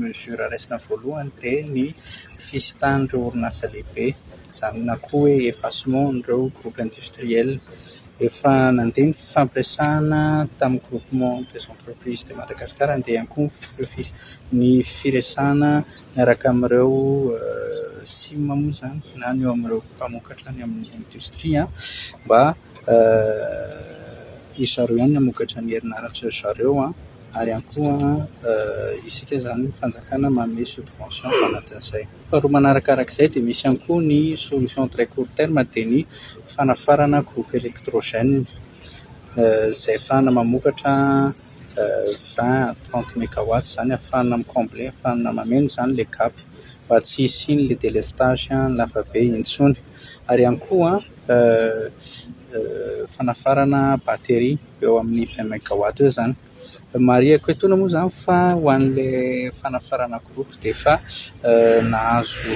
mesure raisina voalohany dia ny fisintahan'ireo orinasa lehibe, izany na koa hoe effacement an'ireo groupe industriel. Efa nandeha ny fifampiresahana tamin'ny groupement des entreprises de Madagascar, nandeha ihany koa ny firesahana miaraka amin'ireo SIM moa izany na ny eo amin'ireo mpamokatra any amin'ny indostria mba ry zareo ihany no hamokatra ny herinaratra ry zareo ary ihany koa isika izany ny fanjakana manome subvention ao anatin'izay. Faharoa manarakarak'izay dia misy ihany koa ny solution très court terme dia ny fanafarana groupe électrogène izay ahafahana mamokatra 20 à 30 mégawatts izany ahafahana mi-combler, ahafahana mameno izany ilay gap mba tsy hisian'ilay délestage lavabe intsony. Ary ihany koa fanafarana batterie eo amin'ny 20 mégawatts eo izany. Marihako etoana moa izany fa ho an'ilay fanafarana groupe dia efa nahazo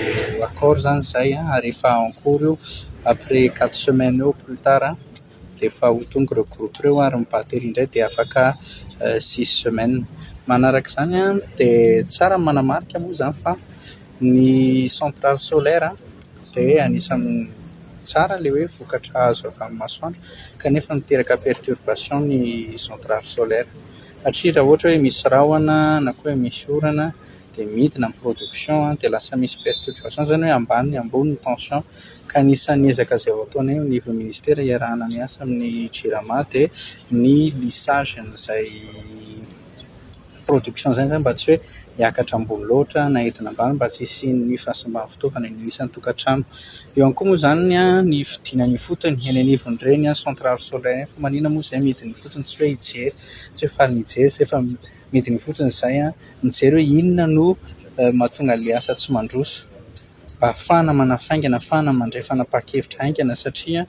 accord izany izay ary efa en cours io, après 4 semaines eo plus tard dia efa ho tonga ireo groupe ireo ary ny batterie indray dia afaka 6 semaines. Manaraka izany dia tsara ny manamarika moa izany fa ny centrale solaire dia anisan'ny tsara ilay hoe vokatra azo avy amin'ny masoandro kanefa miteraka perturbation ny centrale solaire satria raha ohatra hoe misy rahona na koa hoe misy orana dia midina ny production dia lasa misy perturbation izany hoe ambany ambony ny tension, ka anisan'ny ezaka izay ho ataonay eo anivon'ny ministera iarahana miasa amin'ny Jirama dia ny lissage an'izay production izay zany mba tsy hoe hiakatra ambony loatra na hidina ambany mba tsy hisian'ny fahasimban'ny fitaovana eny isan-tokantrano. Eo ihany koa moa izany ny fidinana ifotony eny anivon'ireny centrale solaire ireny fa maninona moa izay midina ifotony tsy hoe hijery, tsy hoe faly mijery izay fa midina ifotony izay mijery hoe inona no mahatonga an'ilay asa tsy mandroso mba ahafahana manafaingana, ahafahana mandray fanapahan-kevitra haingana satria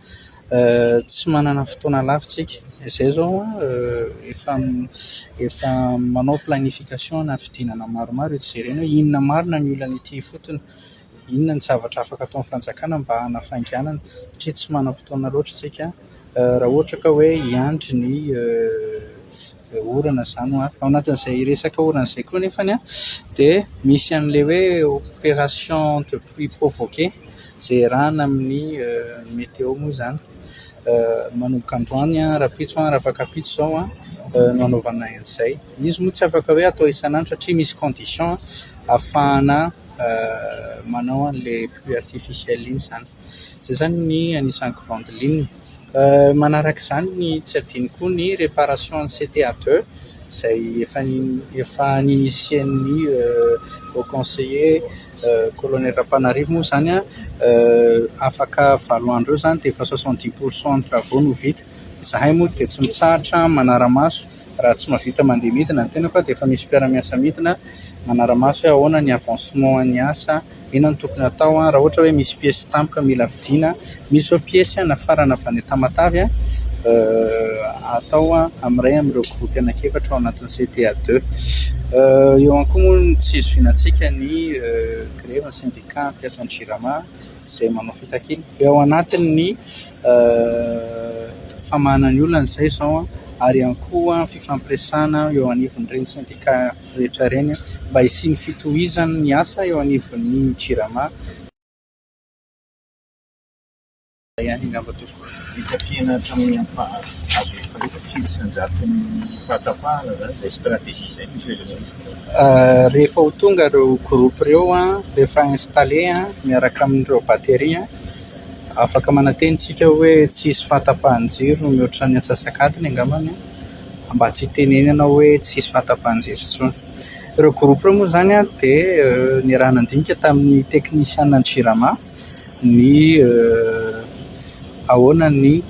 tsy manana fotoana lava isika. Izay izao efa manao planification na fidinana maromaro hijerena hoe inona marina ny olana ety ifotony, inona ny zavatra afaka ataon'ny fanjakana mba hanafainganana satria tsy manam-potoana loatra isika raha ohatra ka hoe hiandry ny orana izany ho avy. Ao anatin'izay resaka orana izay koa nefany dia misy an'ilay hoe opération de pluie provoquée izay iarahana amin'ny météo moa izany. Manomboka androany, rahampitso, rahafakampitso izao no anaovana an'izay. Izy moa tsy afaka hoe atao isan'andro satria misy condition ahafahana manao an'ilay pluie artificielle iny izany. Izay izany ny anisan'ny grande ligne. Manaraka izany ny tsy adino koa ny réparation ny CTA 2 izay efa ninitien'ny haut conseiller colonel Rampanarivo moa izany, afaka 8 andro eo izany dia efa 70 % ny travaux no vita. Izahay moa dia tsy mitsahatra manara-maso raha tsy mahavita mandeha midina ny tenako dia efa misy mpiara-miasa midina manara-maso hoe ahoana ny avancement ny asa, inona no tokony atao raha ohatra hoe misy piesy tampoka mila vidiana. Misy izao piesy nafarana avy any Tamatave atao amin'iray amin'ireo groupe anankiefatra ao anatin'ny CTA 2. Eo ihany koa moa ny tsy izovianantsika ny grève ny syndicat mpiasan'ny Jirama izay manao fitakiana. Eo anatin'ny famahana ny olana izay izao ary ihany koa fifampiresahana eo anivon'ireny syndicat rehetra ireny mba hisian'ny fitohizan'ny asa eo anivon'ny Jirama. Ihany angamba tompoko. Fitakiana hatramin'ny azo efa 10% fahatapahana zany izay stratégie izay, monsieur le ministre. Rehefa ho tonga ireo groupe ireo, rehefa installé miaraka amin'ireo batterie, afaka manantena isika hoe tsy hisy fahatapahan-jiro mihoatra ny antsasak'adiny angambany mba tsy hitenenana hoe tsy hisy fahatapahan-jiro intsony. Ireo groupe ireo moa izany dia niarahana nandinika tamin'ny teknisiana Jirama ny ahoana ny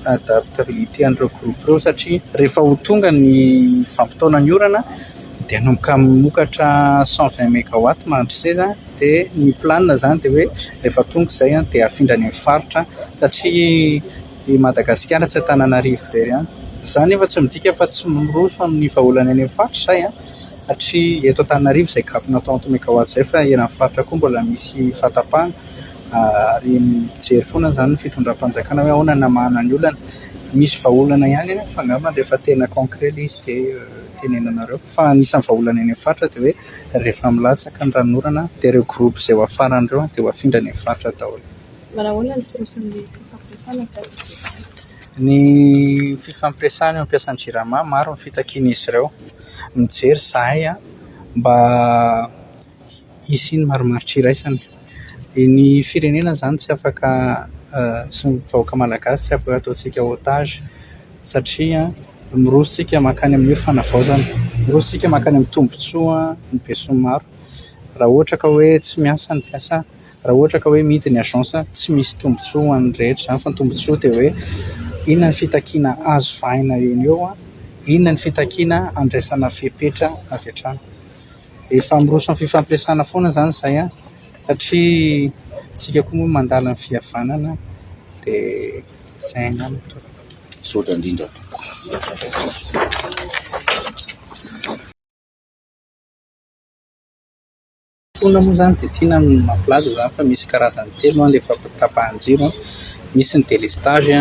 adaptabilité an'ireo groupe ireo satria rehefa ho tonga ny vanim-potoana ny orana dia hanomboka mamokatra 120 mégawatt mandroseza, dia ny planina izany dia hoe rehefa tonga izay dia afindra any amin'ny faritra satria i Madagasikara tsy Antananarivo irery ihany. Izany nefa tsy midika fa tsy miroso amin'ny vahaolana any amin'ny faritra izay satria eto Antananarivo izay gap natao 30 mégawatt izay fa eran'ny faritra koa mbola misy fahatapahana ary mijery foana izany ny fitondram-panjakana hoe ahoana no hamahana ny olana. Misy vahaolana ihany fa angamba rehefa tena concret ilay izy dia itenenanareo. Fa anisan'ny vahaolana eny amin'ny faritra dia hoe rehefa milatsaka ny ranonorana dia ireo groupe izay ho afarana ireo dia ho afindra any amin'ny faritra daholo. Manahoana ny firosan'ny fifampiresahana mikasika ny Jirama? Ny fifampiresahana eo amin'ny mpiasan'ny Jirama, maro ny fitakian'izy ireo. Mijery izahay mba hisian'ny marimaritra iraisana. Ny firenena izany tsy afaka sy ny vahoaka malagasy tsy afaka ataontsika otage satria miroso isika mankany amin'ny fanavaozana, miroso isika mankany amin'ny tombontsoa ny besinimaro. Raha ohatra ka hoe tsy miasa ny mpiasa, raha ohatra ka hoe mihidy ny agence, tsy misy tombontsoa ho an'ny rehetra izany fa ny tombontsoa dia hoe inona ny fitakiana azo vahina eo no eo, inona ny fitakiana andraisana fepetra avy hatrany. Efa miroso amin'ny fifampiresahana foana izany izahay satria isika koa moa mandala ny fihavanana dia izay angamba no ataoko. Misaotra indrindra tompoko. Fotoana moa izany dia tiana ny mampilaza izany fa misy karazany telo ilay fampitapahan-jiro. Misy ny délestage,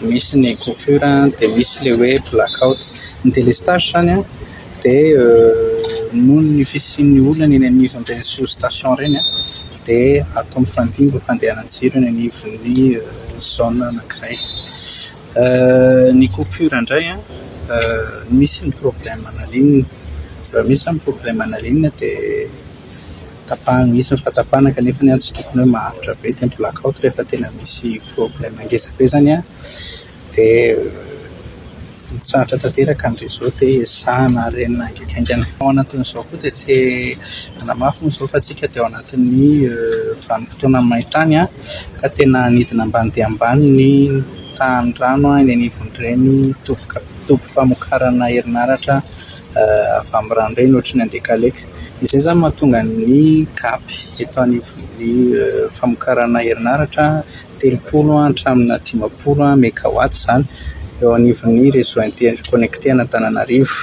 misy ny coupure dia misy ilay hoe blackout. Ny délestage izany dia noho ny fisian'ny olana eny anivon'ireny sous-station ireny dia atao mifandimby ny fandehanan-jiro eny anivon'ny zone anankiray. Ny coupure indray misy ny problème ana ligne. Raha misy izany problème ana ligne dia tapahana, misy ny fahatapahana kanefa tsy tokony hoe maharitra be dia ny blackout rehefa tena misy problème ngeza be izany dia mitsahatra tanteraka ny réseau dia ezahana harenina haingankaingana. Ao anatin'izao koa dia te hanamafy moa izao fa isika dia ao anatin'ny vanim-potoana main-tany ka tena nidina ambany dia ambany ny tahan'ny rano eny anivon'ireny tobim-pamokarana herinaratra avy amin'ny rano ireny ohatran'ny Andekaleka. Izay izany mahatonga ny gapy eto anivon'ny famokarana herinaratra 30 hatramin'ny 50 megawatt izany eo anivon'ny réseau interconnecté an'Antananarivo.